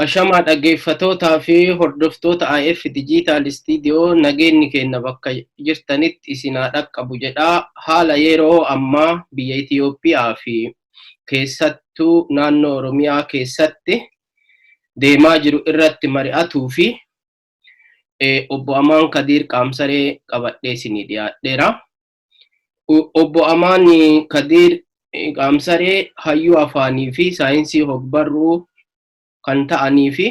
Ashamaa dhaggeeffatootaa fi hordoftoota IF Digital Studio, nageenyi keenya bakka jirtanitti isin haa dhaqqabu jedhaa. Haala yeroo ammaa biyya Itiyoophiyaa fi keessattuu naannoo Oromiyaa keessatti deemaa jiru irratti mari'atuu fi obbo Amaan Kadiir Qaamsaree qabadhee isinii dhiyaadheera. Obbo Amaan Kadiir Qaamsaree hayyuu afaanii fi saayinsii hogbarruu kan ta'anii fi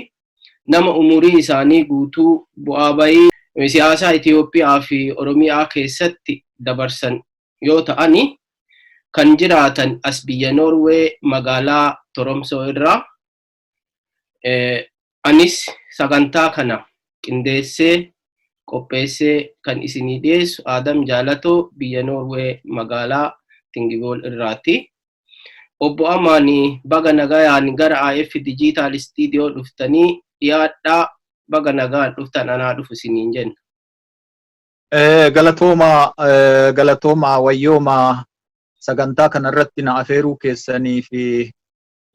nama umurii isaanii guutuu bu'aa bayii siyaasaa Itiyoophiyaa fi Oromiyaa keessatti dabarsan yoo ta'ani, kan jiraatan as biyya Noorwee magaalaa Toromsoo irraa. Anis sagantaa kana qindeessee qopheessee kan isinii dhiyeessu Aadam Jaalatoo biyya Noorwee magaalaa Tingibool irraati. Obbo Amaani, baga nagayaan gara IF Digital Studio dhuftanii dhiyaadhaa. Baga nagaan dhuftan, anaa dhufu isiniin jenna. Galatooma, galatooma, wayyooma. Sagantaa kanarratti na afeeruu keessanii fi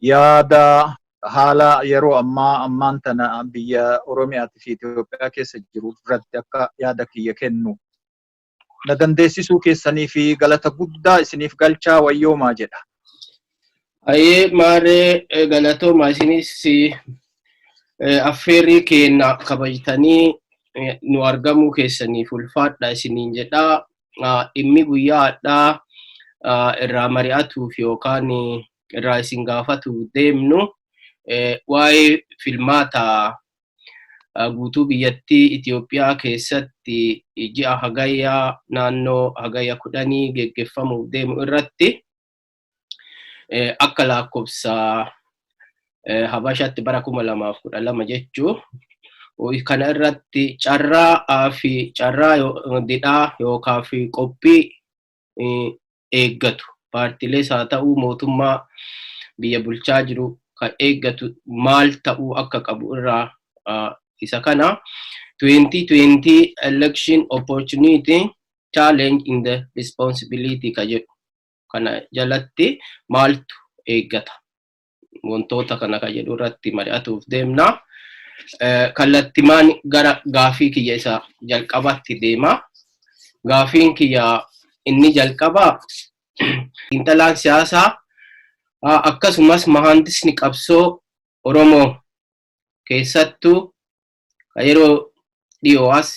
yaada haala yeroo ammaa ammaan tana biyya Oromiyaatii fi Itoophiyaa keessa jiru irratti akka yaada kiyya kennu na dandeessisuu keessanii fi galata guddaa isiniif galchaa, wayyoomaa jedha. Ayyee, maarree, galatooma isinis affeerrii keenya kabajtanii nu argamuu keessaniif ulfaadha isiniin jedhaa. Dhimmi guyyaa hadhaa irraa mari'atuuf yookaan irraa isin gaafatuuf deemnu waa'ee filmaata guutuu biyyattii Itiyoophiyaa keessatti ji'a Hagayyaa, naannoo Hagayya 10 geggeeffamuuf deemu irratti, akka lakkoofsa Habashaatti bara 2012 jechuu kana irratti, carraa fi carraa didhaa yookaan fi qophii eeggatu paartilees haa ta'uu mootummaa biyya bulchaa jiru kan eeggatu maal ta'uu akka qabu irraa isa kana 2020 election opportunity, challenge and the responsibility ka jedhu kana jalatti maaltu eeggata wantoota kana ka jedhu irratti mari'atuuf deemna. Kallattimaan gara gaafii kiyya isa jalqabatti deema. Gaafiin kiyya inni jalqabaa, xiinxalaan siyaasaa akkasumas mahandisni qabsoo Oromoo keessattuu yeroo dhiyoo as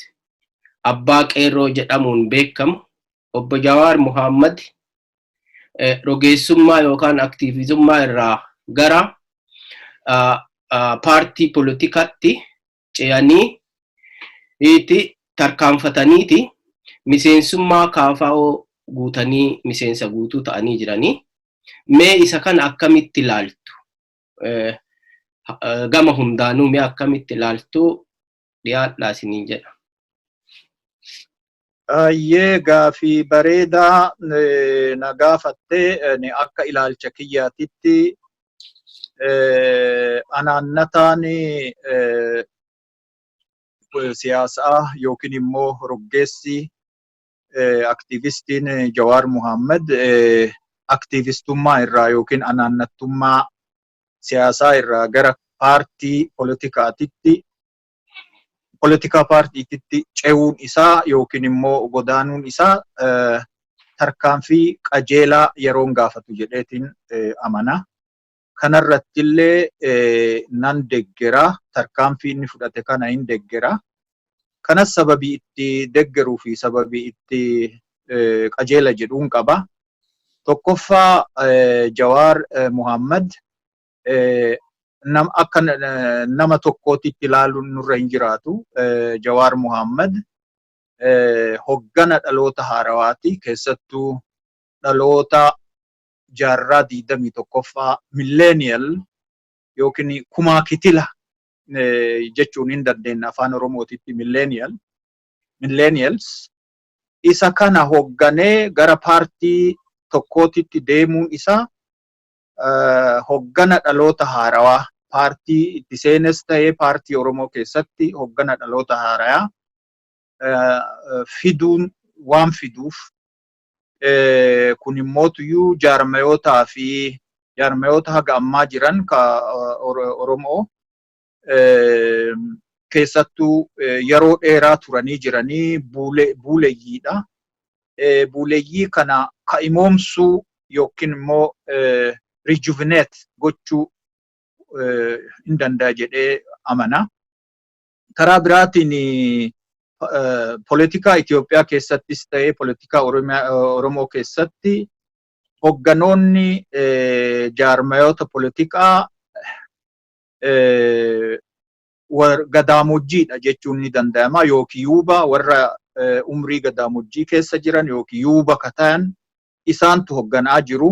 abbaa qeerroo jedhamuun beekamu obbo Jawaar Muhammad rogeessummaa yookaan aktiivizummaa irraa gara paartii poolitikaatti ce'anii itti tarkaanfataniiti miseensummaa KFO guutanii miseensa guutuu ta'anii jiranii. Mee isa kana akkamitti ilaaltu? Gama hundaanuu mee akkamitti ilaaltu? Dhiyaadhaa isiniin jedha. Ayyee, gaafii bareedaa na gaafattee. Akka ilaalcha kiyyaatitti anaannataan siyaasaa yookiin immoo roggeessi aktiivistiin Jawaar Muhammad aktiivistummaa irraa yookiin anaannattummaa siyaasaa irraa gara paartii poolitikaatitti, politikaa paartiititti ce'uun isaa yookiin immoo godaanuun isaa tarkaanfii qajeelaa yeroon gaafatu jedheetiin amana. Kanarrattillee nan deggera. Tarkaanfii inni fudhate kana hin deggera. Kanas sababii itti deggeruu fi sababii itti qajeela jedhuun qaba. Tokkoffaa, Jawaar Muhammad akka nama tokkootitti ilaaluun nurra hin jiraatu. Jawaar Muhammad hoggana dhaloota haarawaati. Keessattuu dhaloota jaarraa 21ffaa, millennial yookiin kumaa kitila jechuun hin dandeenya afaan Oromootitti millennial. Millennials isa kana hogganee gara paartii tokkootitti deemuun isaa hoggana dhaloota haarawaa paartii itti seenes ta'ee paartii Oromoo keessatti hoggana dhaloota haarawaa fiduun waan fiduuf, kun immootuyyuu jaarmayootaa fi jaarmayoota haga ammaa jiran ka Oromoo Keessattuu yeroo dheeraa turanii jiranii buuleeyyiidha. Buuleeyyii kana ka'imoomsuu yookiin immoo rejuvenate gochuu hin danda'a jedhee amana. Karaa biraatiin poolitikaa Itoophiyaa keessattis ta'ee poolitikaa Oromoo keessatti hogganoonni jaarmayoota poolitikaa gadaamojjiidha jechuun ni danda'ama, yookiin yuuba warra umrii gadaamojjii keessa jiran yookiin yuuba ka ta'an isaantu hogganaa jiru.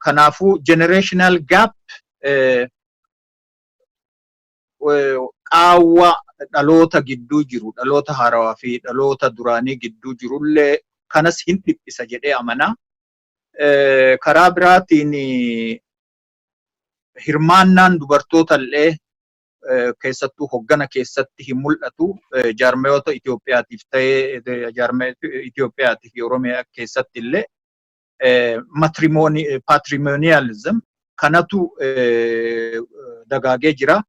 Kanaafuu generational gap, qaawwa dhaloota gidduu jiru, dhaloota haarawaa fi dhaloota duraanii gidduu jirullee kanas hin dhiphisa jedhee amana. Karaa biraatiin hirmaannaan dubartoota illee keessattuu hoggana keessatti hin mul'atu. Jaarmayoota Itoophiyaatiif ta'ee jaarmayoota Itoophiyaatiif fi Oromiyaa keessatti illee patrimonialism kanatu dagaagee jira.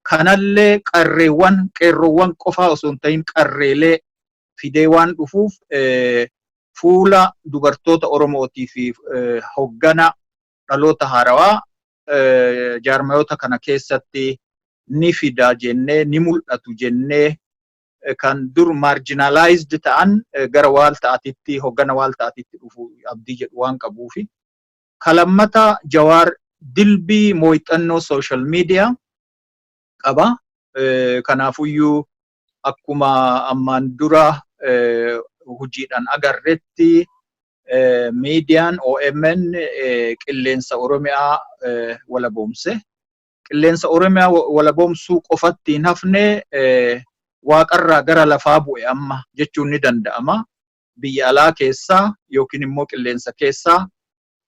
Kanallee qarreewwan, qeerroowwan qofaa osoo hin ta'in qarreelee fidee waan dhufuuf, fuula dubartoota Oromootii fi hoggana dhaloota haarawaa jaarmayoota kana keessatti ni fida jennee, ni mul'atu jennee, kan dur marginalized ta'an gara waal ta'atitti, hoggana waal ta'atitti dhufu abdii jedhu waan qabuufi. Kalammata, Jawaar dilbii muuxannoo social media qaba. Kanaafuyyuu akkuma ammaan dura hojiidhaan agarretti, miidiyaan OMN qilleensa Oromiyaa walaboomse. Qilleensa Oromiyaa walaboomsuu qofatti hin hafne, waaqarraa gara lafaa bu'e amma jechuun ni danda'ama. Biyya alaa keessaa yookiin immoo qilleensa keessaa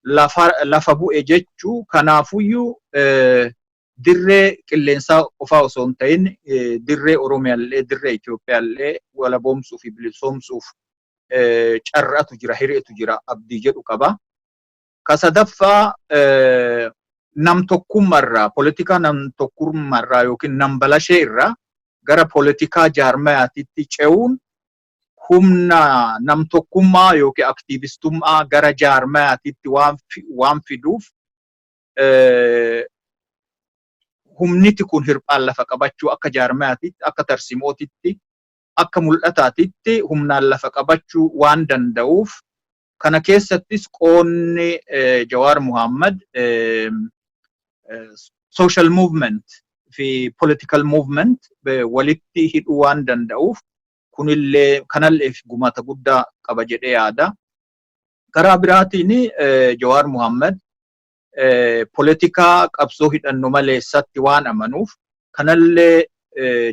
lafa bu'e jechuu. Kanaafuyyuu dirree qilleensaa qofaa osoo hin ta'in dirree Oromiyaallee, dirree Itoophiyaallee walaboomsuu fi bilisoomsuuf carraatu jira, hiriitu jira abdii jedhu qaba. Ka sadaffaa, nam tokkummaarraa, poolitikaa nam tokkummaarraa yookiin nam balashee irraa gara poolitikaa jaarmayaatitti ce'uun humna nam tokkummaa yookiin aktiivistummaa gara jaarmayaatitti waan fiduuf, humniti kun hirphaan lafa qabachuu, akka jaarmayaatitti, akka tarsimootitti, akka mul'ataatitti humnaan lafa qabachuu waan danda'uuf, kana keessattis qoonni Jawaar Muhammad social movement fi political movement walitti hidhuu waan danda'uuf, kunillee kanalleef gumaata guddaa qaba jedhee yaada. Karaa biraatiin Jawaar Muhammad poolitikaa qabsoo hidhannu maleessatti waan amanuuf, kanallee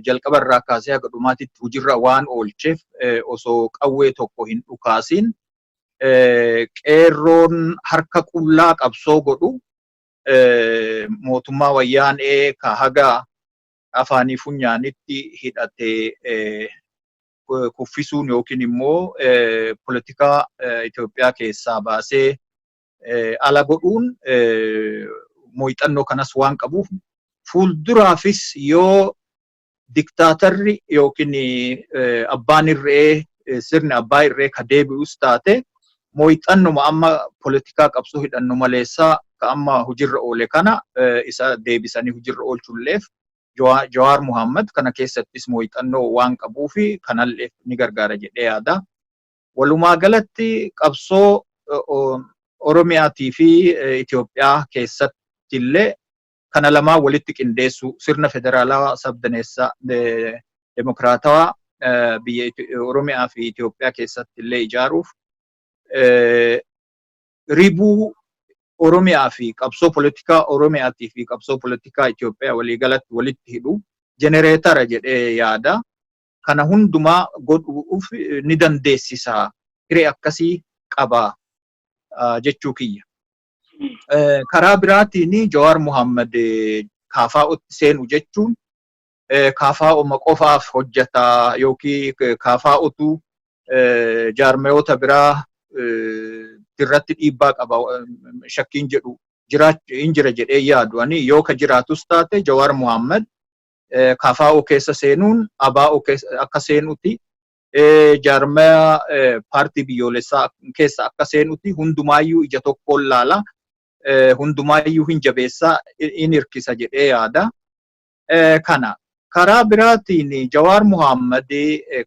jalqaba irraa kaasee haga dhumaatitti hojiirra waan oolcheef, osoo qawwee tokko hin dhukaasin qeerroon harka qullaa qabsoo godhu mootummaa Wayyaanee ka haga afaanii funyaanitti hidhatee kuffisuun yookiin immoo poolitikaa Itoophiyaa keessaa baasee ala godhuun muuxannoo kanas waan qabuuf, fuulduraafis yoo diktaatarri yookiin abbaan irree, sirni abbaa irree ka deebi'us taate, muuxannuma amma poolitikaa qabsoo hidhannu maleessaa ka amma hojiirra oole kana isa deebisanii hojiirra oolchulleef Jawaar Muhammad kana keessattis muuxannoo waan qabuufi kanallee ni gargaara jedhee yaada. Walumaa galatti qabsoo Oromiyaatii fi Itoophiyaa keessatti illee kana lamaan walitti qindeessuu, sirna federaalawaa sabdaneessaa demokraatawaa biyya Oromiyaa fi Itoophiyaa keessatti illee ijaaruuf, ribuu Oromiyaa fi qabsoo poolitikaa Oromiyaatii fi qabsoo poolitikaa Itoophiyaa waliigalatti walitti hidhu jenereetara jedhee yaada. Kana hundumaa godhuuf ni dandeessisa. Hiree akkasii qaba jechuu kiyya. Karaa biraatiin Jawaar Muhammad KFO'tti seenu jechuun KFO'ma qofaaf hojjeta yookiin KFO'tu jaarmayoota biraa irratti dhiibbaa qaba shakkiin jedhu Hin jira jedhee yaadu ani. Yoo ka jiraatus taate, Jawaar Muhammad KFO keessa seenuun ABO akka seenuti, jaarmaya paartii biyyoolessaa keessa akka seenuti. Hundumaayyuu ija tokkoon laala, hundumaayyuu hin jabeessaa, hin hirkisa jedhee yaada. Kana karaa biraatiin Jawaar Muhammad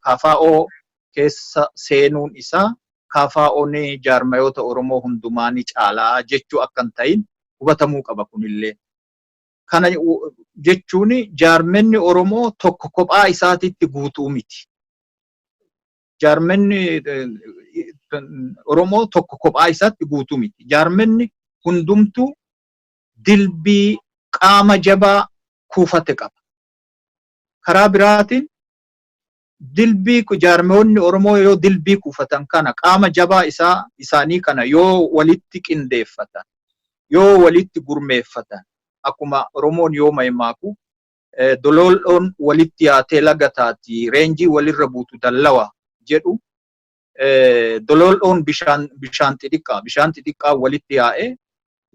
KFO keessa seenuun isaa KFO'n jaarmayoota Oromoo hundumaa ni caalaa jechuu akka hin ta'in hubatamuu qaba kunillee. Kana jechuun jaarmenni Oromoo tokko kophaa isaatitti guutuu miti. Jaarmenni Oromoo tokko kophaa isaatti guutuu miti. Jaarmenni hundumtuu dilbii qaama jabaa kuufate qaba. Karaa biraatiin dilbii jaarmoonni Oromoo yoo dilbii kuufatan kana, qaama jabaa isaanii kana yoo walitti qindeeffatan, yoo walitti gurmeeffatan, akkuma Oromoon yoo maymaaku, "Dolol'oon walitti yaatee laga taati, reenjii walirra buutu dallawa" jedhu, dolol'oon bishaan xixiqqaa walitti yaa'ee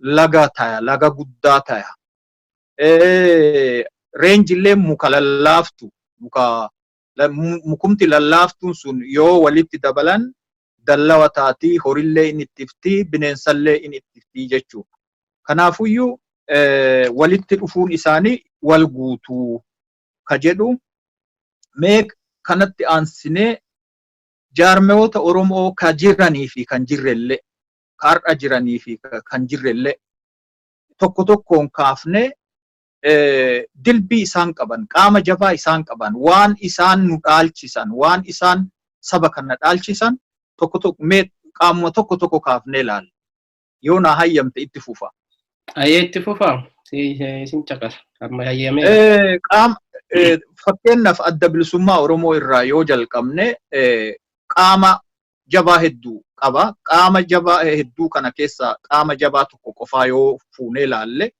laga taya, laga guddaa taya. Reenjillee muka lallaaftu, mukumti lallaaftuun sun yoo walitti dabalan dallawa taatii, horillee in ittiftii, bineensallee in ittiftii jechuudha. Kanaafuyyuu walitti dhufuun isaanii wal guutuu ka jedhu. Mee kanatti aansinee jaarmeewota Oromoo ka jiranii fi kan jirrellee, ka har'a jiranii fi kan jirrellee tokko tokkoon kaafnee, dilbii isaan qaban, qaama jabaa isaan qaban, waan isaan nu dhaalchisan, waan isaan saba kana dhaalchisan tokko tokko, mee qaamuma tokko tokko kaafnee ilaalla. Yoo naa hayyamte itti fufa. Ayyee, itti fufa. Isin caqasa. Amma hayyamee. Qaama fakkeenyaaf Adda Bilisummaa Oromoo irraa yoo jalqabne, qaama jabaa hedduu qaba. Qaama jabaa hedduu kana keessaa qaama jabaa tokko qofaa yoo fuunee ilaalle,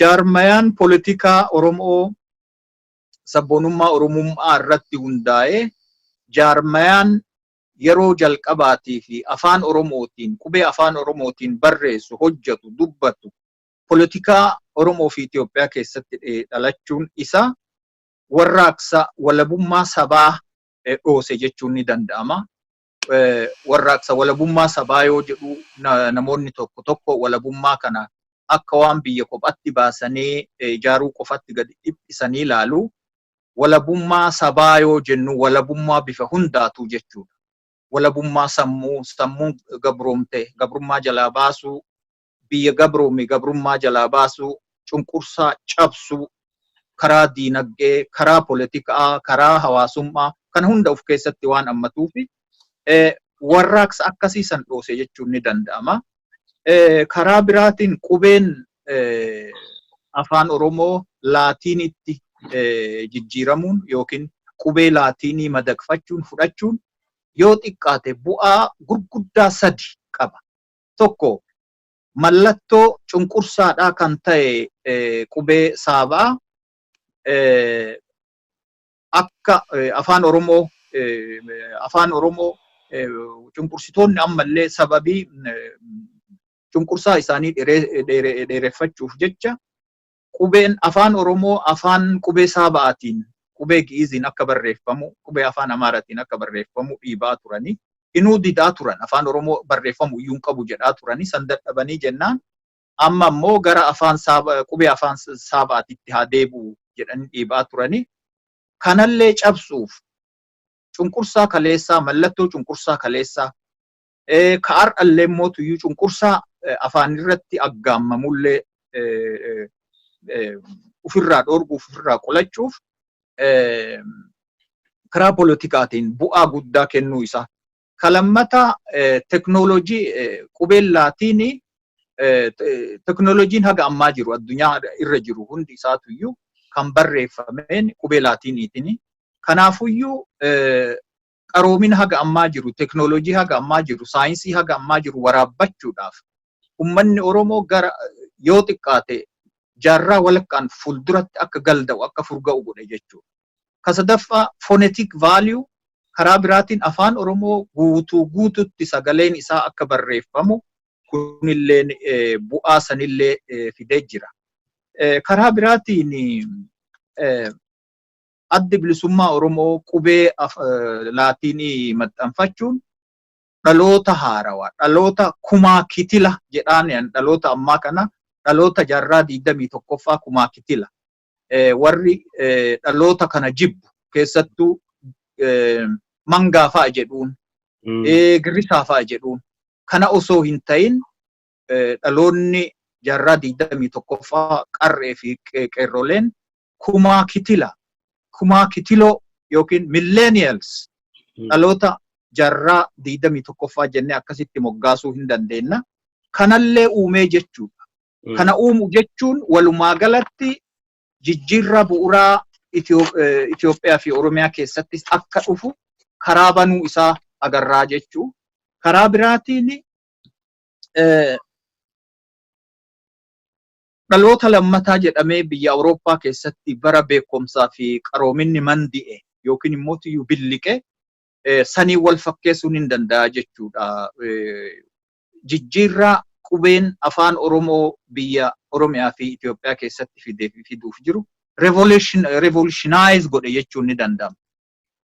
jaarmayaan poolitikaa Oromoo sabboonummaa Oromummaa irratti hundaa'ee, jaarmayaan yeroo jalqabaatii fi afaan Oromootiin, qubee afaan Oromootiin barreessu, hojjetu, dubbatu poolitikaa Oromoo fi Itoophiyaa keessatti dhalachuun isaa warraaqsa walabummaa sabaa dhoose jechuun ni danda'ama. Warraaqsa walabummaa sabaa yoo jedhu, namoonni tokko tokko walabummaa kana akka waan biyya kophatti baasanii ijaaruu qofatti gadi dhiphisanii ilaalu. Walabummaa sabaa yoo jennu, walabummaa bifa hundaatu jechuudha. Walabummaa sammuu, sammuun gabroomte gabrummaa jalaa baasuu, biyya gabroome gabrummaa jalaa baasuu, cunqursaa cabsuu, karaa diinagdee, karaa poolitikaa, karaa hawaasummaa kana hunda of keessatti waan hammatuufi warraaqsa akkasii san dhoose jechuun ni danda'ama. Karaa biraatiin qubeen afaan Oromoo laatiinitti jijjiiramuun yookiin qubee laatiinii madaqfachuun, fudhachuun yoo xiqqaate bu'aa gurguddaa sadi qaba. Tokko, mallattoo cunqursaadhaa kan ta'e qubee saabaa akka afaan Oromoo cunqursitoonni ammallee sababii cunqursaa isaanii dheereffachuuf jecha qubeen afaan Oromoo afaan qubee saaba'aatiin, qubee Gi'iiziin akka barreeffamu, qubee afaan Amaaraatiin akka barreeffamu dhiibaa turanii, inuu didaa turan. Afaan Oromoo barreeffamu iyyuu hin qabu jedhaa turanii. San dadhabanii jennaan amma immoo gara afaan qubee afaan saaba'aatitti haa deebi'u jedhanii dhiibaa turanii. Kanallee cabsuuf, cunqursaa kaleessaa, mallattoo cunqursaa kaleessaa ka har'allee immoo tuyyuu cunqursaa afaan irratti aggaammamullee ofirraa dhoorguuf, ofirraa qolachuuf karaa poolitikaatiin bu'aa guddaa kennuu isaa. Ka lammataa, teknoolojii qubeen laatiinii, teknoolojiin haga ammaa jiru, addunyaa irra jiru hundi isaatuyyuu kan barreeffameen qubee laatiiniitiin. Kanaafuyyuu qaroomina haga ammaa jiru, teknoolojii haga ammaa jiru, saayinsii haga ammaa jiru waraabbachuudhaaf ummanni Oromoo gara yoo xiqqaate jaarraa walakkaan fuulduratti akka galda'u, akka furga'u godhe jechuudha. Ka sadaffaa, phonetic value. Karaa biraatiin afaan Oromoo guutuu guututti sagaleen isaa akka barreeffamu kunis bu'aa guddaa qaba. Kunillee bu'aa sanillee fidee jira. Karaa biraatiin Addi Bilisummaa Oromoo qubee Laatiinii maxxanfachuun dhaloota haarawaa, dhaloota kumaa kitila jedhaan, dhaloota ammaa kana, dhaloota jaarraa 21ffaa kumaa kitila. Warri dhaloota kana jibbu, keessattuu mangaa fa'a jedhuun, girrisaa fa'a jedhuun, kana osoo hin ta'in dhaloonni jaarraa 21ffaa, qarree fi qeerroleen, kumaa kitila, kumaa kitiloo yookiin millennials, dhaloota jaarraa 21ffaa jennee akkasitti moggaasuu hin dandeenya. Kanallee uumee jechuudha. Kana uumu jechuun walumaa galatti jijjiirraa bu'uuraa Itoophiyaa fi Oromiyaa keessattis akka dhufu karaa banuu isaa agarraa jechuu. Karaa biraatiin dhaloota lammataa jedhamee biyya Awurooppaa keessatti bara beekumsaa fi qaroominni mandi'e yookiin immoo tiyyuu billiqe sanii wal fakkeessuun hin danda'a jechuudha. Jijjiirraa qubeen Afaan Oromoo biyya Oromiyaa fi Itoophiyaa keessatti fidee fiduuf jiru revolutionize godhe jechuun ni danda'ama.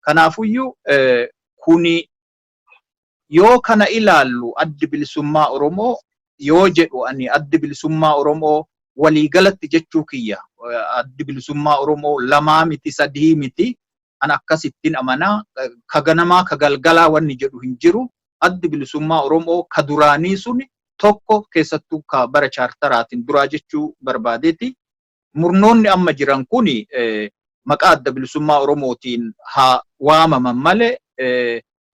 Kanaafuyyuu kuni yoo kana ilaallu, Addi Bilisummaa Oromoo yoo jedhu, ani Addi Bilisummaa Oromoo waliigalatti jechuu kiyya. Addi Bilisummaa Oromoo lamaa miti, sadii miti. An akkasittiin amanaa, ka ganamaa ka galgalaa wanni jedhu hin jiru. Addi Bilisummaa Oromoo ka duraanii sun tokko, keessattuu ka bara chaartaraatiin duraa jechuu barbaadeeti. Murnoonni amma jiran kun maqaa Adda Bilisummaa Oromootiin haa waamaman malee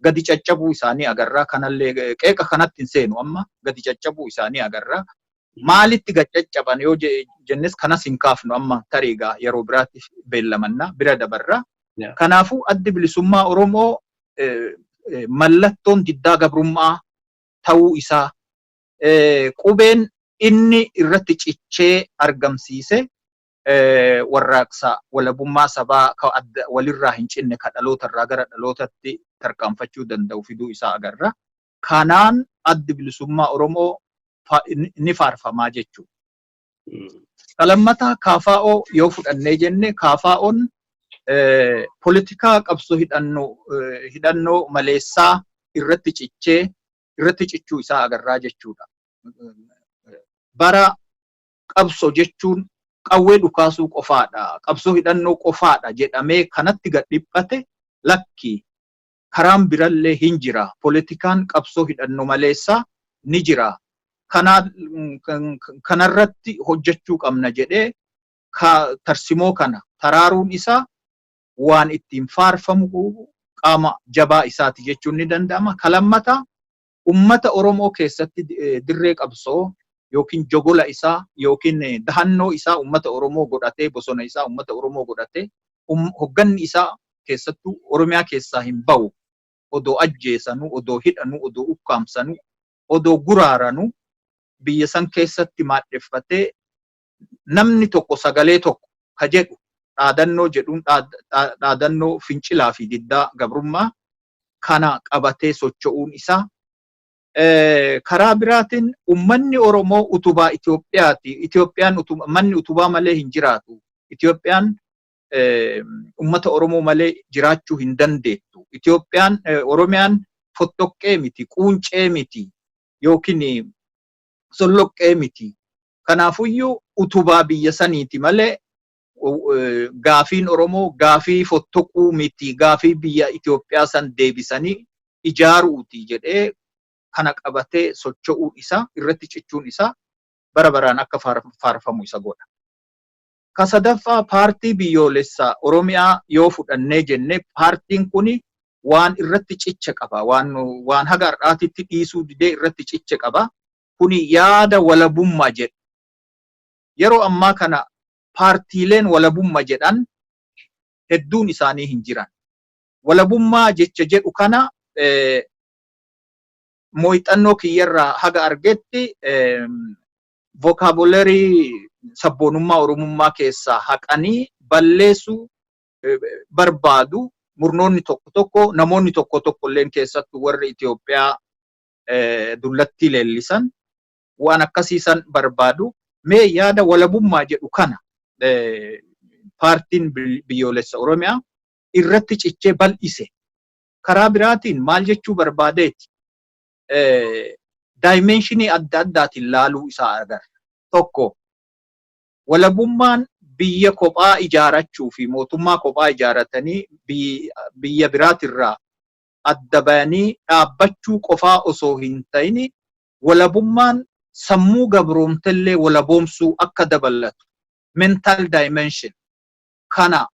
gadi caccabuu isaanii agarraa. Kanallee qeeqa kanatti hin seenu amma, gadi caccabuu isaanii agarraa. Maalitti gad caccaban yoo jennes kanas hin kaafnu amma, tariigaa yeroo biraatti beellamannaa bira dabarra. Kanaafuu Addi Bilisummaa Oromoo mallattoon diddaa gabrummaa ta'uu isaa, qubeen inni irratti cichee argamsiise warraaqsa walabummaa sabaa ka walirraa hin cinne, ka dhalootarraa gara dhalootatti tarkaanfachuu danda'u fiduu isaa agarra. Kanaan Addi Bilisummaa Oromoo ni faarfamaa jechuudha. Lammataa KFO yoo fudhannee jenne, KFO'n poolitikaa qabsoo hidhannoo maleessaa irratti cichee, irratti cichuu isaa agarraa jechuudha. Bara qabsoo jechuun qawwee dhukaasuu qofaadha, qabsoo hidhannoo qofaadha jedhamee kanatti gad dhiphate, lakki, karaan birallee hin jira. Poolitikaan qabsoo hidhannoo maleessaa ni jira. Kanarratti hojjechuu qabna jedhee tarsimoo kana taraaruun isaa waan ittiin faarfamu qaama jabaa isaati jechuun ni danda'ama. Ka lammataa ummata Oromoo keessatti dirree qabsoo yookiin jogola isaa yookiin dahannoo isaa ummata Oromoo godhatee, bosona isaa ummata Oromoo godhatee, hogganni isaa keessattuu Oromiyaa keessaa hin bahu. Odoo ajjeesanuu, odoo hidhanuu, odoo ukkaamsanuu, odoo guraaranuu biyya san keessatti maadheffatee, namni tokko sagalee tokko ka jedhu dhaadannoo jedhuun, dhaadannoo fincilaa fi diddaa gabrummaa kana qabatee socho'uun isaa. Karaa biraatiin ummanni Oromoo utubaa Itoophiyaati. Itoophiyaan manni utubaa malee hin jiraatu. Itoophiyaan ummata Oromoo malee jiraachuu hin dandeettu. Itoophiyaan, Oromiyaan fottoqqee miti, quuncee miti yookiin solloqqee miti. Kanaafuyyuu utubaa biyya saniiti malee gaafiin Oromoo gaafii fottoquu miti, gaafii biyya Itoophiyaa san deebisanii ijaaruuti jedhee kana qabatee socho'uun isaa, irratti cichuun isaa bara baraan akka faarfamu isa godha. Ka sadaffaa Paartii Biyyoolessaa Oromiyaa yoo fudhannee jenne, paartiin kuni waan irratti ciche qaba. Waan haga har'aatitti dhiisuu didee irratti ciche qaba. Kuni yaada walabummaa jedhu. Yeroo ammaa kana paartiileen walabummaa jedhan hedduun isaanii hin jiran. Walabummaa jecha jedhu kana muuxannoo kiyyarraa haga argetti vocabulary sabboonummaa Oromummaa keessaa haqanii balleessuu barbaadu murnoonni tokko tokko, namoonni tokko tokko illeen, keessattuu warri Itoophiyaa dullattii leellisan. Waan akkasiisan barbaadu. Mee yaada walabummaa jedhu kana paartiin biyyoolessa Oromiyaa irratti cichee bal'ise. Karaa biraatiin maal jechuu barbaadeeti? Dimensionii adda addaatiin laaluu isaa agarra. Tokko, walabummaan biyya kophaa ijaarachuu fi mootummaa kophaa ijaaratanii biyya biraatirraa adda bayanii dhaabbachuu qofaa osoo hin ta'in, walabummaan sammuu gabroomtellee walaboomsuu akka dabalatu, mental dimension kana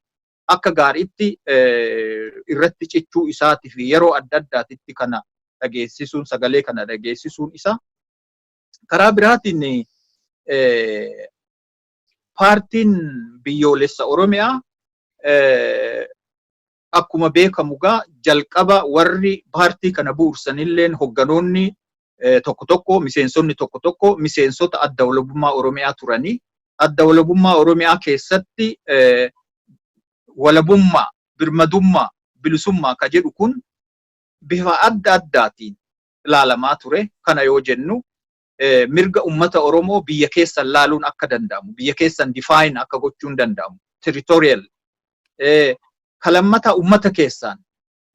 akka gaariitti irratti cichuu isaatii fi yeroo adda addaatitti kana dhageessisuun, sagalee kana dhageessisuun isaa. Karaa biraatiin paartiin biyyoolessa Oromiyaa akkuma beekamu gaa jalqaba warri paartii kana bu'uursanilleen hogganoonni tokko tokko, miseensonni tokko tokko miseensota adda walabummaa Oromiyaa turanii, adda walabummaa Oromiyaa keessatti walabummaa, birmadummaa, bilisummaa ka jedhu kun bifa adda addaatiin ilaalamaa ture. Kana yoo jennu, mirga ummata Oromoo biyya keessan laaluun akka danda'amu, biyya keessan define akka gochuun danda'amu, territorial, kalammata ummata keessaan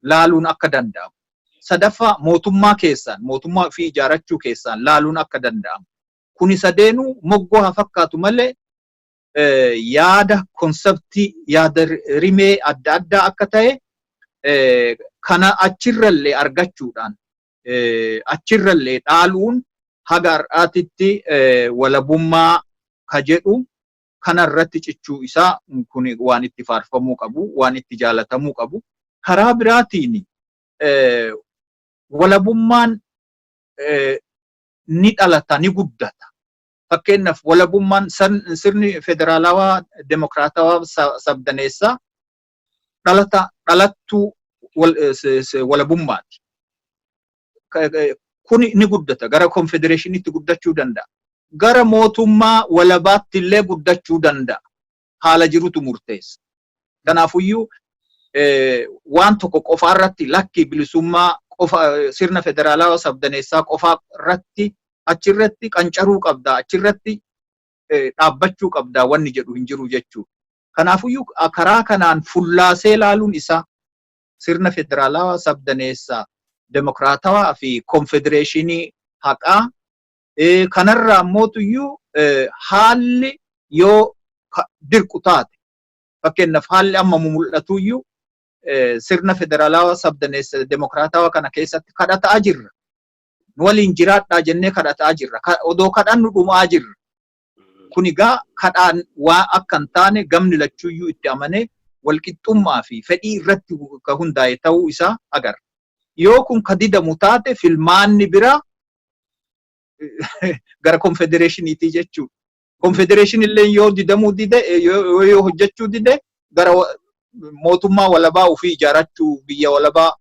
laaluun akka danda'amu, sadaffaa mootummaa keessaan, mootummaa ofii ijaarachuu keessaan laaluun akka danda'amu. Kuni sadeenuu moggoo haa fakkaatu malee yaada conceptii, yaada rimee adda addaa akka ta'e kana achirrallee argachuudhaan, achirrallee dhaaluun haga har'aatitti walabummaa ka jedhu kanarratti cichuu isaa kun waan itti faarfamuu qabu, waan itti jaalatamuu qabu. Karaa biraatiin walabummaan ni dhalata, ni guddata. Fakkeenyaaf, walabummaan sirni federaalawaa demokraatawaa sabdaneessaa dhalata, dhalattuu walabummaati. Kuni ni guddata, gara konfedereeshiniitti guddachuu danda'a. Gara mootummaa walabaatti illee guddachuu danda'a. Haala jirutu murteessa. Kanaafuyyuu waan tokko qofaa irratti, lakki, bilisummaa qofa, sirna federaalawaa sabdaneessaa qofaa irratti achirratti qancaruu qabda, achirratti dhaabbachuu qabda wanni jedhu hin jiru jechuudha. Kanaafuyyuu karaa kanaan fullaasee laaluun isaa sirna federaalawaa sabdaneessaa demokraatawaa fi konfedereeshinii haqaa kanarraa mootuyyuu haalli yoo dirqu taate, fakkeenyaaf haalli amma mul'atuyyuu sirna federaalawaa sabdaneessa demokraatawaa kana keessatti kadhataa jirra. Nu waliin jiraadhaa jennee kadhataa jirra. Odoo kadhannu dhumaa jirra. Kun egaa kadhaan waa akka hin taane gamni lachuuyyuu itti amanee walqixxummaa fi fedhii irratti ka hundaa'e ta'uu isaa agarra. Yoo kun ka didamu taate, filmaanni biraa gara konfedereeshiniitii jechuudha. Konfedereeshinii illee yoo didamuu dide, yoo hojjechuu dide, gara mootummaa walabaa ofii ijaarachuu, biyya walabaa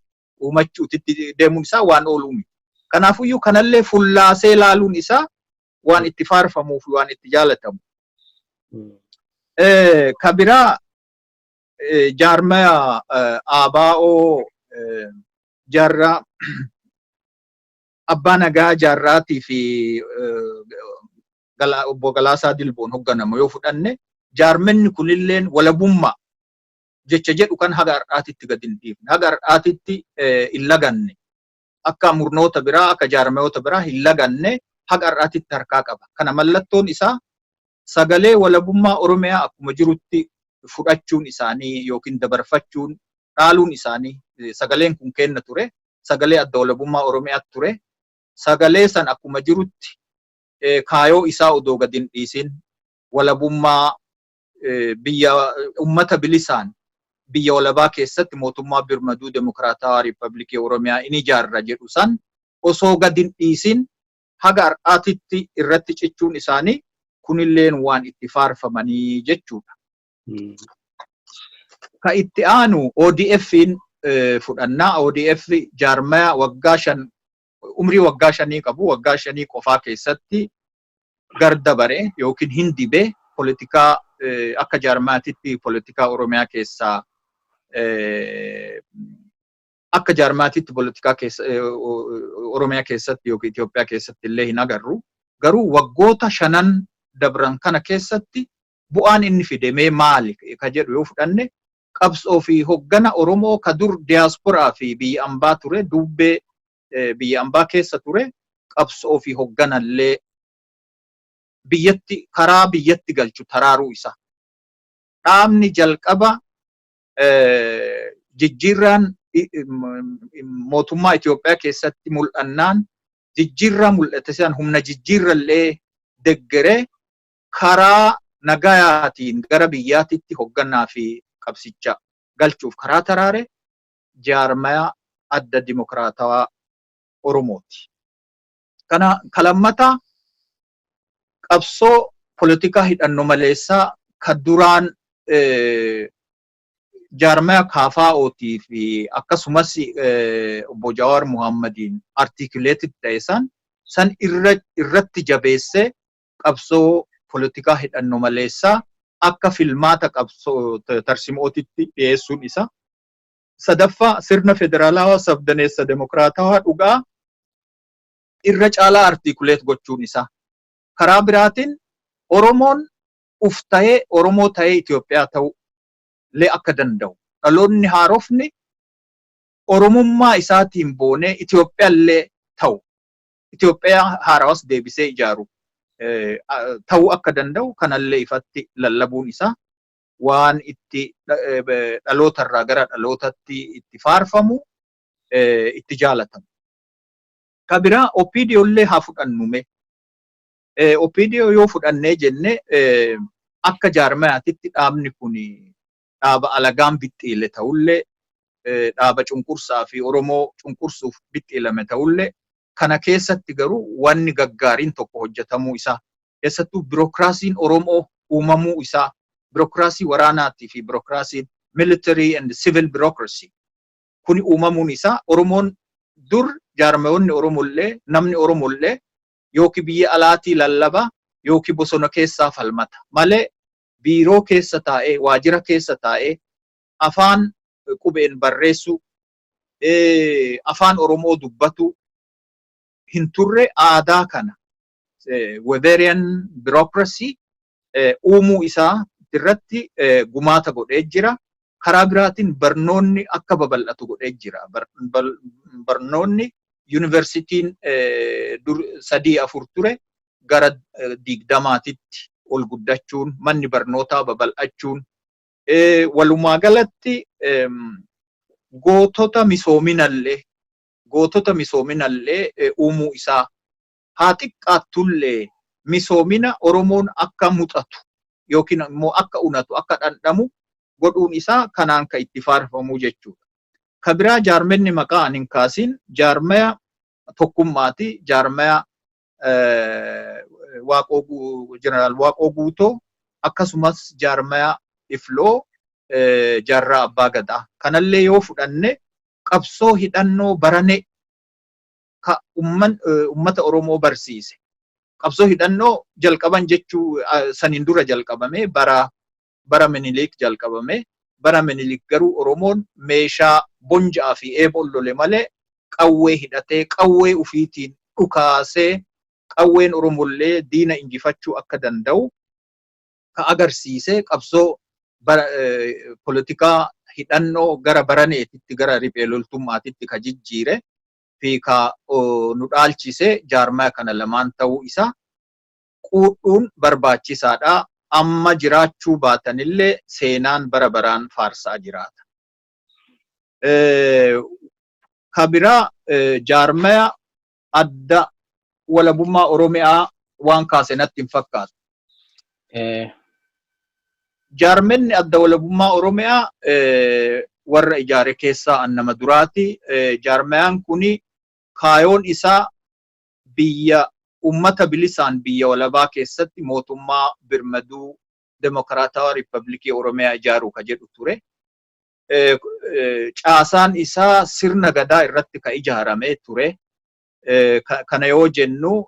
uumachuutitti deemuun isaa waan ooluu miti. Kanaafuyyuu kanallee fullaasee laaluun isaa waan itti faarfamuu fi waan itti jaalatamu. Ka biraa jaarmaya ABO jaarraa abbaa nagaa jaarraatii fi obbo Galaasaa Dilboon hoogganamu yoo fudhanne, jaarmenni kunilleen walabummaa jecha jedhu kan haga har'aatitti gadi hin dhiifne, haga har'aatitti hin laganne, akka murnoota biraa, akka jaarmayoota biraa hin laganne, haga har'aatitti harkaa qaba. Kana mallattoon isaa sagalee walabummaa Oromiyaa akkuma jirutti fudhachuun isaanii yookiin dabarfachuun, dhaaluun isaanii. Sagaleen kun kenna ture, sagalee adda walabummaa Oromiyaa ture. Sagalee san akkuma jirutti kaayoo isaa odoo gadi hin dhiisin, walabummaa biyya ummata bilisaan biyya walabaa keessatti mootummaa birmaduu demokraatawaa riippaabilikii Oromiyaa in ijaarra jedhu san osoo gadi hin dhiisin haga har'aatitti irratti cichuun isaanii kunilleen waan itti faarfamanii jechuudha. Ka itti aanu ODF'n fudhannaa. ODF jaarmaya waggaa 5, umrii waggaa 5 qabu, waggaa 5 qofaa keessatti gar dabare yookiin hin dibee politikaa akka jaarmaatitti politikaa Oromiyaa keessaa, akka jaarmaatitti politikaa keessa Oromiyaa keessatti yookiin Itoophiyaa keessatti illee hin agarru. Garuu waggoota 5 dabran kana keessatti bu'aan inni fide mee maali ka jedhu yoo fudhanne, qabsoo fi hoggana Oromoo ka dur diyaasporaa fi biyya ambaa ture, dubbee biyya ambaa keessa ture, qabsoo fi hogganallee biyyatti karaa biyyatti galchu taraaruu isa. Dhaabni jalqaba jijjiirraan mootummaa Itoophiyaa keessatti mul'annaan, jijjiirraa mul'ate san humna jijjiirrallee deggeree karaa nagayaatiin gara biyyaatitti hoggannaa fi qabsicha galchuuf karaa taraare jaarmaya Adda Dimokiraatawaa Oromooti. Kana kalammataa, qabsoo polotikaa hidhannoo maleessaa ka duraan jaarmaya KFO'tii fi akkasumas obbo Jawaar Muhammadiin articulated ta'e san irratti jabeessee qabsoo polotikaa hidhannoo maleessaa akka filmaata qabsoo tarsimootitti dhiyeessuun isa. Sadaffaa, sirna federaalawaa sabdaneessa demokiraatawaa dhugaa irra caalaa articulate gochuun isaa. Karaa biraatiin Oromoon uf ta'ee, Oromoo ta'ee Itoophiyaa ta'uu illee akka danda'u, dhaloonni haarofni Oromummaa isaatiin boonee Itoophiyaa illee ta'u, Itoophiyaa haarawas deebisee ijaaru ta'uu akka danda'u kanallee ifatti lallabuun isaa waan itti dhalootarraa gara dhalootatti itti faarfamu, itti jaalatamu. Ka biraa OPDO illee haa fudhannume. OPDO yoo fudhannee jenne, akka jaarmayaatitti dhaabni kun dhaaba alagaan bixxiile ta'ullee, dhaaba cunqursaa fi Oromoo cunqursuuf bixxiilame ta'ullee, kana keessatti garuu wanni gaggaariin tokko hojjetamuu isaa, keessattuu birookiraasiin Oromoo uumamuu isaa, birookiraasii waraanaatii fi birookiraasiin military and civil bureaucracy kuni uumamuun isaa, Oromoon dur jaarmayoonni Oromollee, namni Oromollee yookiin biyya alaatii lallaba yookiin bosona keessaa falmata malee biiroo keessa taa'ee, waajjira keessa taa'ee afaan qubeen barreessuu, afaan Oromoo dubbatu hin turre. Aadaa kana, Weberian bureaucracy uumuu isaa irratti gumaata godhee jira. Karaa biraatiin barnoonni akka babal'atu godhee jira. Barnoonni yuunivarsiitiin dur sadii afur ture gara 20tti ol guddachuun, manni barnootaa babal'achuun, walumaa galatti gootota misoominallee uumuu isaa, haa xiqqaattullee misoomina Oromoon akka muxatu yookiin immoo akka unatu, akka dhandhamu godhuun isaa kanaan ka itti faarfamu jechuudha. Ka biraa jaarmenni maqaa ani hin kaasin jaarmaya Tokkummaati. Jaarmaya Waaqoo, Jeneraal Waaqoo Guutoo, akkasumas jaarmaya Ifloo Jaarraa Abbaa Gadaa. Kanallee yoo fudhanne, qabsoo hidhannoo barane ka ummata Oromoo barsiise. Qabsoo hidhannoo jalqaban jechuu saniin dura jalqabame, bara Minilik jalqabame. Bara Minilik garuu Oromoon meeshaa bonjaa fi eeboon lole malee qawwee hidhatee, qawwee ufiitiin dhukaasee, qawween Oromollee diina injifachuu akka danda'u ka agarsiise qabsoo polotikaa hidhannoo gara baraneetitti, gara riphee loltummaatitti ka jijjiire fi ka nu dhaalchise jaarmaya kana lamaan ta'uu isaa quudhuun barbaachisaadha. Amma jiraachuu baatanillee seenaan bara baraan faarsaa jiraata. Ka biraa jaarmaya Adda Walabummaa Oromiyaa waan kaase natti hin fakkaatu. Jaarmenni Adda Walabummaa Oromiyaa warra ijaare keessaa an nama duraati. Jaarmayaan kuni kaayoon isaa biyya ummata bilisaan biyya walabaa keessatti mootummaa birmaduu demokiraatawaa Riippaabilikii Oromiyaa ijaaruu ka jedhu ture. Caasaan isaa sirna gadaa irratti ka ijaarame ture. Kana yoo jennu,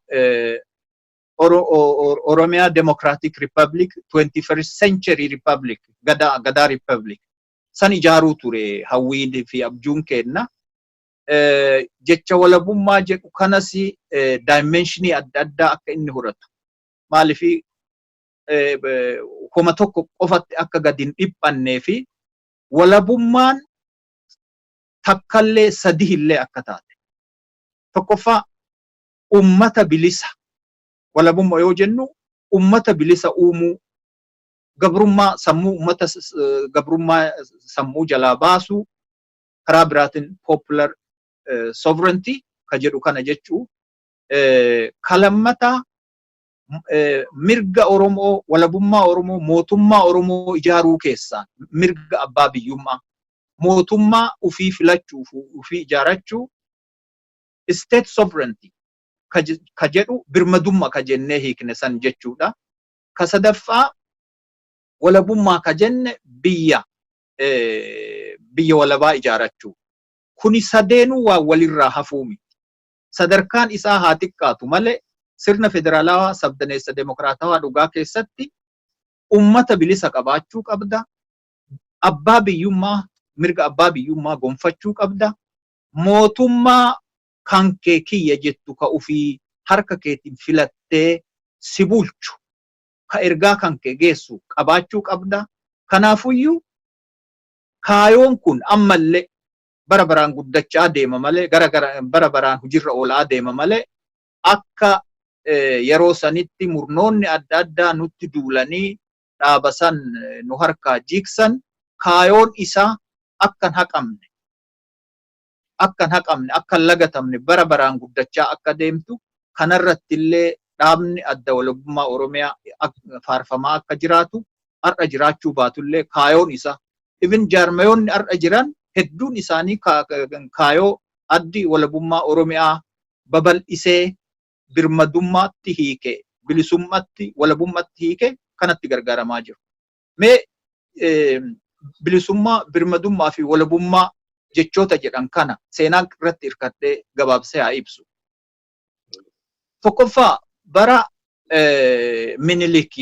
Oromiyaa Democratic Republic, 21st Century Republic, Gadaa Republic san ijaaruu ture hawwiin fi abjuun kenna. Jecha walabummaa jedhu kanas dimensionii adda addaa akka inni horatu. Maaliif koma tokko qofatti akka gadi hin dhiphannee fi walabummaan takkallee sadihillee akka taate. Tokkoffaa, ummata bilisa. Walabummaa yoo jennu ummata bilisa uumuu, gabrummaa sammuu, ummata gabrummaa sammuu jalaa baasuu, karaa biraatiin popular sovereignty ka jedhu kana jechuu. Kalammataa, mirga Oromoo, walabummaa Oromoo, mootummaa Oromoo ijaaruu keessaan mirga abbaa biyyummaa, mootummaa ufii filachuu, ufii ijaarachuu, state sovereignty ka jedhu, birmadummaa ka jennee hiikne san jechuudha. Ka sadaffaa, walabummaa ka jenne biyya walabaa ijaarachuu. Kuni sadeenuu waan walirraa hafuu miti. Sadarkaan isaa haa xiqqaatu malee sirna federaalawaa sabdaneessa demokraatawaa dhugaa keessatti ummata bilisa qabaachuu qabda. Abbaa biyyummaa, mirga abbaa biyyummaa gonfachuu qabda. Mootummaa kan kee kiyya jettu, ka ufii harka keetiin filattee si bulchu, ka ergaa kan kee geessu qabaachuu qabda. Kanaafuyyuu kaayoon kun ammallee bara baraan guddachaa deema malee, gara gara bara baraan hojiirra oolaa deema malee, akka yeroo sanitti murnoonni adda addaa nutti duulanii dhaaba san nu harkaa jiiksan, kaayoon isaa akka hin haqamne, akka hin haqamne, akka hin lagatamne, bara baraan guddachaa akka deemtu, kanarratti illee dhaabni Adda Walabummaa Oromiyaa faarfamaa akka jiraatu, har'a jiraachuu baatullee kaayoon isaa, even jaarmayoonni har'a jiran hedduun isaanii kaayoo Addi Walabummaa Oromiyaa babal'isee birmadummaatti hiike, bilisummaatti, walabummaatti hiike kanatti gargaaramaa jiru. Mee bilisummaa, birmadummaa fi walabummaa jechoota jedhan kana seenaa irratti hirkadhee gabaabsee haa ibsu. Tokkoffaa, bara Minilik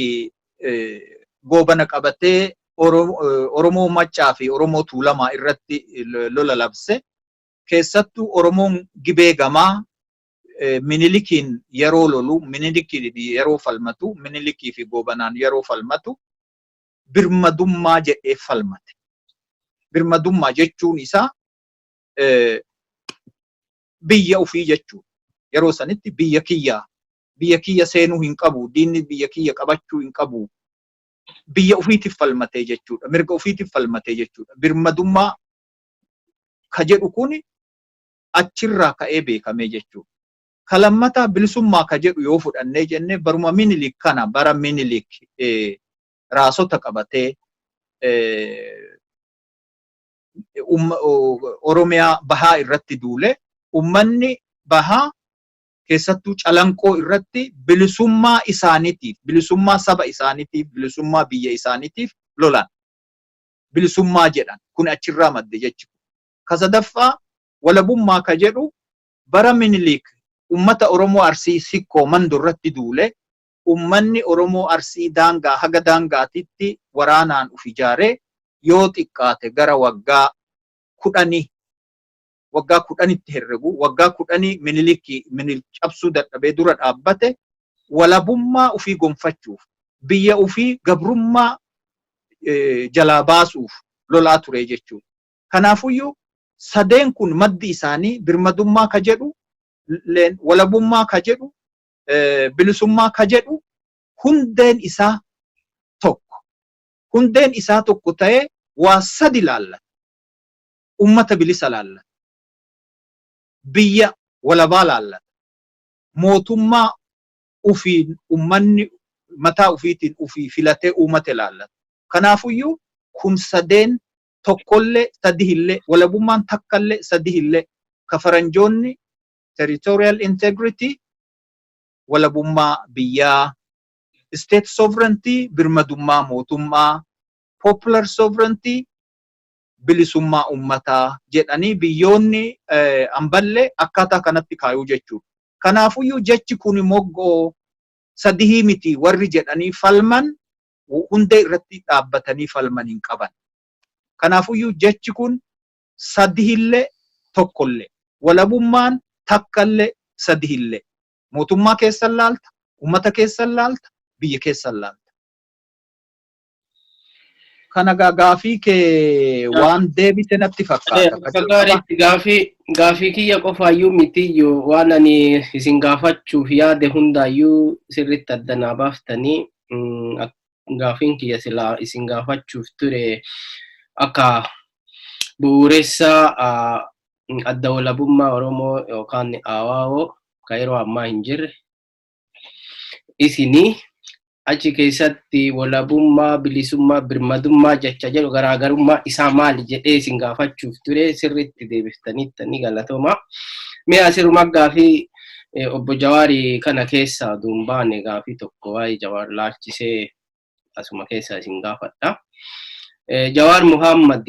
Goobana qabatee Oromoo Maccaa fi Oromoo Tuulamaa irratti lola labse, keessattuu Oromoon Gibee gamaa Minilikiin yeroo lolu, Minilikiin yeroo falmatu, Minilikii fi Goobanaan yeroo falmatu birmadummaa jedhee falmate. Birmadummaa jechuun isaa biyya ofii jechuudha. Yeroo sanitti biyya kiyya seenuu hin qabu, diinni biyya kiyya qabachuu hin qabu. Biyya ofiitiif falmatee jechuudha. Mirga ofiitiif falmatee jechuudha. Birmadummaa ka jedhu kuni achirraa ka'ee beekamee jechuudha. Ka lammataa, bilisummaa ka jedhu yoo fudhannee jennee, baruma Minilik kana, bara Minilik raasota qabatee Oromiyaa bahaa irratti duule, ummanni bahaa keessattuu Calanqoo irratti bilisummaa isaaniitiif, bilisummaa saba isaaniitiif, bilisummaa biyya isaaniitiif lolan. Bilisummaa jedhan kun achirraa madde jechi. Ka sadaffaa, walabummaa ka jedhu, bara Minilik ummata Oromoo Arsii Sikkoo Mando irratti duule, ummanni Oromoo Arsii daangaa haga daangaatitti waraanaan uf ijaaree yoo xiqqaate gara waggaa 10, waggaa 10tti herregu, waggaa 10 Minilikii Minilik cabsuu dadhabee dura dhaabbate, walabummaa ufii gonfachuuf, biyya ufii gabrummaa jalaa baasuuf lolaa ture jechuudha. Kanaafuyyuu sadeen kun maddi isaanii, birmadummaa ka jedhu, walabummaa ka jedhu, bilisummaa ka jedhu, hundeen isaa tokko. Hundeen isaa tokko ta'ee waa sadi laallata. Ummata bilisa laallata. Biyya walabaa laallata. Mootummaa ufiin ummanni mataa ufiitiin ufii filatee uumate laallata. Kanaafuyyuu kun sadeen tokkollee sadihillee, walabummaan takkallee sadihillee, ka faranjoonni territorial integrity, walabummaa biyyaa, state sovereignty, birmadummaa mootummaa, popular sovereignty, bilisummaa ummataa jedhanii biyyoonni amballee akkaataa kanatti kaayuu jechuudha. Kanaafuyyuu jechi kun moggoo sadihii miti warri jedhanii falman hundee irratti dhaabbatanii falman hin qaban. Kanaafuyyuu jechi kun sadihillee tokkollee. Walabummaan takkallee sadihillee mootummaa keessan laalta, uummata keessan laalta, biyya keessan laalta. Kana gaafii kee waan deebite natti fakkaata. Akka gaariitti gaafii kiyya qofaayyuu mitiyyuu, waan ani isin gaafachuuf yaade hundaayyuu sirriitti addanaa baaftanii. Gaafiin kiyya silaa isin gaafachuuf ture akka bu'uuressa Adda Walabummaa Oromoo yookaan AWO kan yeroo ammaa hin jirre isinii achi keessatti walabummaa, bilisummaa, birmadummaa jecha jedhu garaagarummaa isaa maali jedhee isin gaafachuuf ture, sirriitti deebiftaniittanii galatooma. Mee asiruma gaafii obbo Jawaarii kana keessaa duun baane gaafii tokko waa'ee Jawaar laalchisee asuma keessaa isin gaafadha. Jawaar Muhammad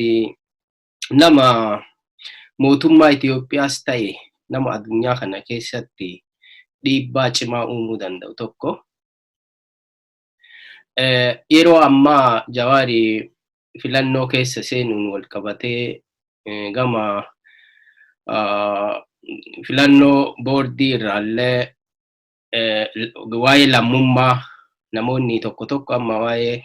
nama mootummaa Itoophiyaas ta'e nama addunyaa kana keessatti dhiibbaa cimaa uumuu danda'u tokko. Yeroo ammaa Jawaari filannoo keessa seenuun wal qabatee gama filannoo boordii irraallee waa'ee lammummaa namoonni tokko tokko amma waa'ee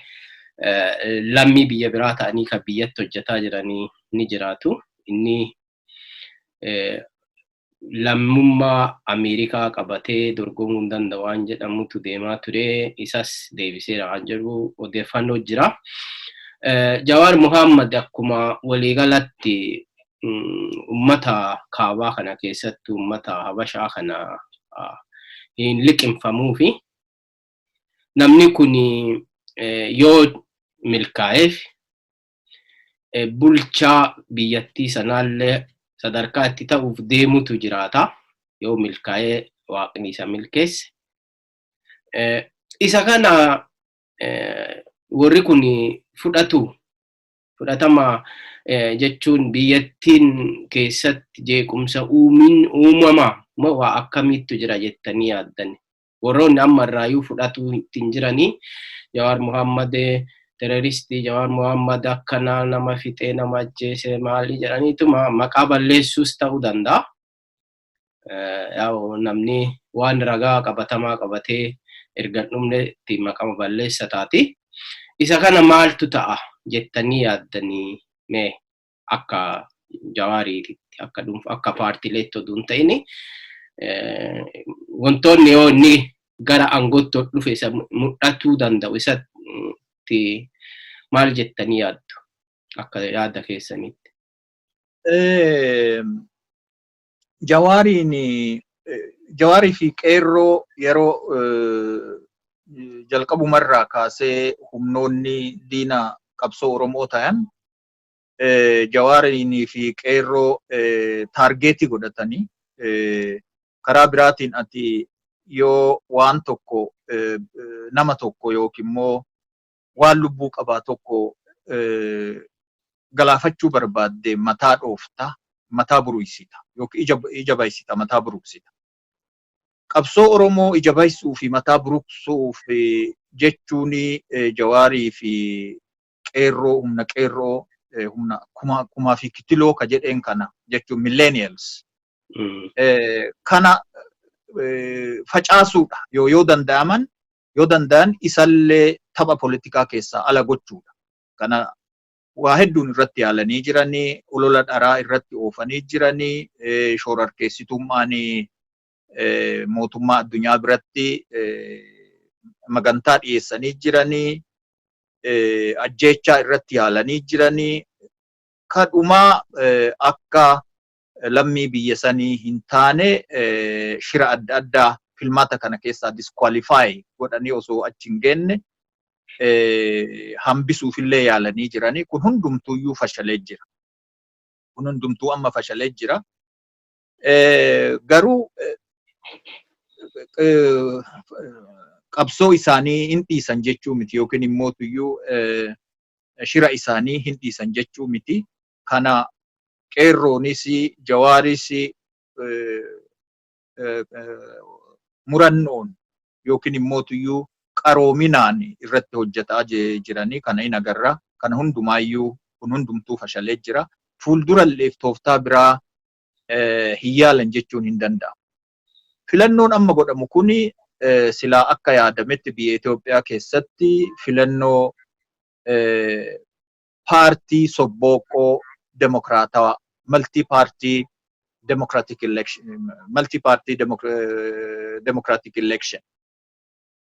lammii biyya biraa ta'anii kan biyyatti hojjetaa jiranii ni jiraatu. Inni lammummaa Ameerikaa qabatee dorgomuu hin danda'u waan jedhamutu deemaa ture. Isas deebiseera waan jedhu odeeffannoo jira. Jawaar Muhammad akkuma waliigalatti uummata kaabaa kana keessatti uummata Habashaa kana hin liqimfamuu fi namni kun yoo milkaa'eef bulchaa biyyattii sanaallee sadarkaa itti ta'uuf deemutu jiraata. Yoo milkaa'ee Waaqni isa milkeesse. Isa kana warri kun fudhatu, fudhatama jechuun biyyattiin keessatti jeequmsa uumin uumama moo waa akkamiittu jira jettanii yaaddan? Warroonni amma irraayyuu fudhatuu ittiin jiranii Jawaar Muhammad teroristii, Jawaar Muhammad akkanaa, nama fixee, nama ajjeese, maali jedhaniituma maqaa balleessuus ta'uu danda'a. Yaa'u namni waan ragaa qabatamaa qabatee erga hin dhumnetti maqama balleessa taati. Isa kana maaltu ta'a jettanii yaaddanii mee akka Jawaariitti, akka dhuunfaa, akka paartiileetti oduu hin ta'in, wantoonni yoo inni gara aangootti ol dhufe isa mul'atuu danda'u isatti maal jettanii yaaddu akka yaada keessaniitti? Jawaariin, Jawaarii fi qeerroo yeroo jalqabumarraa kaasee humnoonni diina qabsoo Oromoo ta'an Jawaariinii fi qeerroo target godhatanii, karaa biraatiin ati yoo waan tokko, nama tokko yookiin immoo waan lubbuu qabaa tokko galaafachuu barbaadde, mataa dhoofta, mataa buruqsita yookiin ija baysita, mataa buruqsita. Qabsoo Oromoo ija baysuu fi mataa buruqsuuf jechuun Jawaarii fi qeerroo, humna qeerroo, humna kumaa fi kitiloo ka jedheen kana jechuun millennials kana facaasuudha, yoo danda'aman, yoo danda'an isallee tapha politikaa keessaa ala gochuudha. Kana waa hedduun irratti yaalanii jiranii, olola dharaa irratti oofanii jiranii, shoorarkeessitummaan mootummaa addunyaa biratti magantaa dhiyeessanii jiranii, ajjeechaa irratti yaalanii jiranii, kadhumaa akka lammii biyya sanii hin taane shira adda addaa filmaata kana keessaa disqualify godhanii osoo achi hin geenne hambisuufillee yaalanii jiranii. Kun hundumtuuyyuu fashalee jira. Kun hundumtuu amma fashalee jira. Garuu qabsoo isaanii hin dhiisan jechuu miti yookiin immoo tuyyuu shira isaanii hin dhiisan jechuu miti. Kana qeerroonis Jawaaris murannoon yookiin immoo tuyyuu qaroominaan irratti hojjetaa jiranii kana hin agarra. Kana hundumaayyuu kun hundumtuu fashalee jira. Fuulduralleef tooftaa biraa Hin yaalan jechuun hin danda'amu. Filannoon amma godhamu kuni silaa akka yaadametti biyya Itoophiyaa keessatti filannoo paartii sobbooqoo demokraatawaa, multi party democratic election, multi party democratic election